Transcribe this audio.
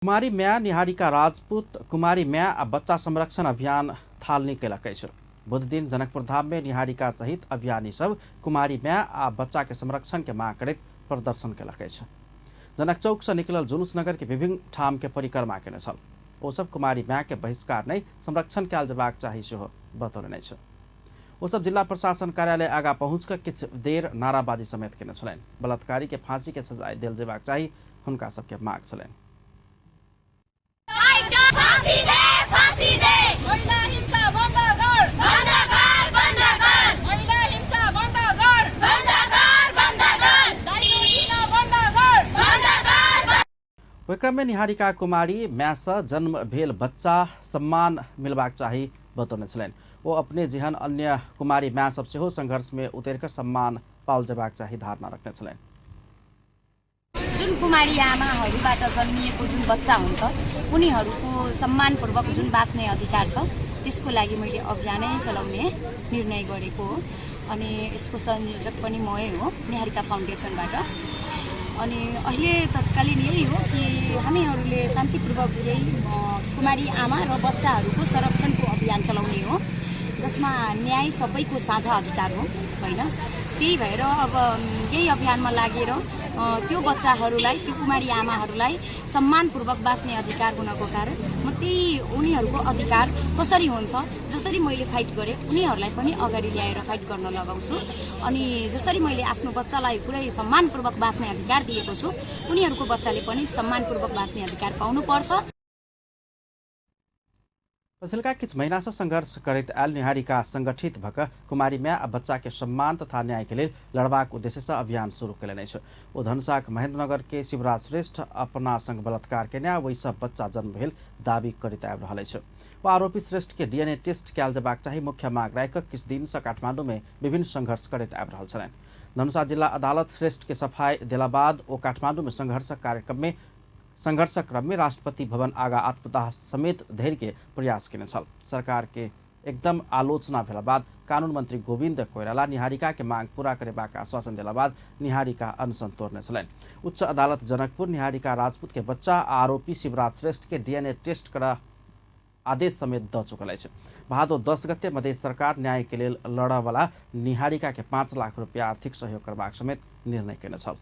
कुमारी म्या निहारिका राजपूत कुमारी म्या आ बच्चा संरक्षण अभियान थालनी कयलक अछि। बुधदिन जनकपुर धाम में निहारिका सहित अभियानी सब कुमारी म्या आ बच्चा के संरक्षण के मांग करैत प्रदर्शन कयलक अछि। जनक चौक से निकलल जुलूस नगर के विभिन्न ठाम के परिक्रमा केने छल। ओ सब कुमारी म्या के बहिष्कार नहि संरक्षण कयल जेबाक चाही सेहो बतौलनि अछि। ओ सब जिला प्रशासन कार्यालय आगा पहुँच कऽ किछु देर नाराबाजी समेत केने छलनि। बलात्कारी के फांसी के सजाय देल जेबाक चाही हुनका सबके मांग छलनि। फांसी दे, फांसी दे। महिला हिंसा बन्द गर, बन्द गर, बन्द गर। महिला हिंसा बन्द गर, बन्द गर, बन्द गर। दाइजो दिन बन्द गर, बन्द गर। ओहि क्रम में निहारिका कुमारी माय से जन्म भेल बच्चा सम्मान मिलबाक चाही बतौने छलनि। ओ अपने जेहन अन्य कुमारी माय सब सेहो संघर्ष में उतरि कऽ सम्मान पाओल जेबाक चाही धारणा रखने छलनि। जुन कुमारी आमाहरूबाट जन्मिएको जुन बच्चा हुन्छ उनीहरूको सम्मानपूर्वक जुन बाँच्ने अधिकार छ त्यसको लागि मैले अभियानै चलाउने निर्णय गरेको हो। अनि यसको संयोजक पनि मै हो निहारिका फाउन्डेसनबाट। अनि अहिले तत्कालीन यही हो कि हामीहरूले शान्तिपूर्वक यही कुमारी आमा र बच्चाहरूको संरक्षणको अभियान चलाउने हो, जसमा न्याय सबैको साझा अधिकार हो होइन। त्यही भएर अब यही अभियानमा लागेर त्यो बच्चाहरूलाई, त्यो कुमारी आमाहरूलाई सम्मानपूर्वक बाँच्ने अधिकार हुनको कारण म त्यही उनीहरूको अधिकार कसरी हुन्छ जसरी मैले फाइट गरेँ उनीहरूलाई पनि अगाडि ल्याएर फाइट गर्न लगाउँछु। अनि जसरी मैले आफ्नो बच्चालाई पुरै सम्मानपूर्वक बाँच्ने अधिकार दिएको छु उनीहरूको बच्चाले पनि सम्मानपूर्वक बाँच्ने अधिकार पाउनुपर्छ। पछिल्का किछु महीना से संघर्ष करैत आयल निहारिका संगठित भक कुमारी माय आ बच्चा के सम्मान तथा न्याय के लेल लड़बाक उद्देश्य से अभियान शुरू कयलनि अछि। ओ धनुषाक महेंद्रनगर के शिवराज श्रेष्ठ अपना संग बलात्कार केने आ ओहि से बच्चा जन्म भेल दावी करैत आबि रहल अछि। ओ आरोपी श्रेष्ठ के डीएनए टेस्ट कयल जेबाक चाही मुख्य मांग राखि कऽ किछु दिन से काठमांडू में विभिन्न संघर्ष करैत आबि रहल छलनि। धनुषा जिला अदालत श्रेष्ठ के सफाई देला बाद ओ काठमांडू में संघर्षक कार्यक्रम में संघर्षक क्रम में राष्ट्रपति भवन आगा आत्मदाह समेत धरि के प्रयास केने छल। सरकार के एकदम आलोचना भेला बाद कानून मंत्री गोविंद कोइराला निहारिका के मांग पूरा करेबाक आश्वासन देला बाद निहारिका अनशन तोड़ने छलनि। उच्च अदालत जनकपुर निहारिका राजपूत के बच्चा आ आरोपी शिवराज श्रेष्ठ के डीएनए टेस्ट कर आदेश समेत द चुकल अछि। भादो 10 गते मधेश सरकार न्याय के लेल लड़ऽ वाला निहारिका के 5 लाख रुपया आर्थिक सहयोग करबाक समेत निर्णय केने छल।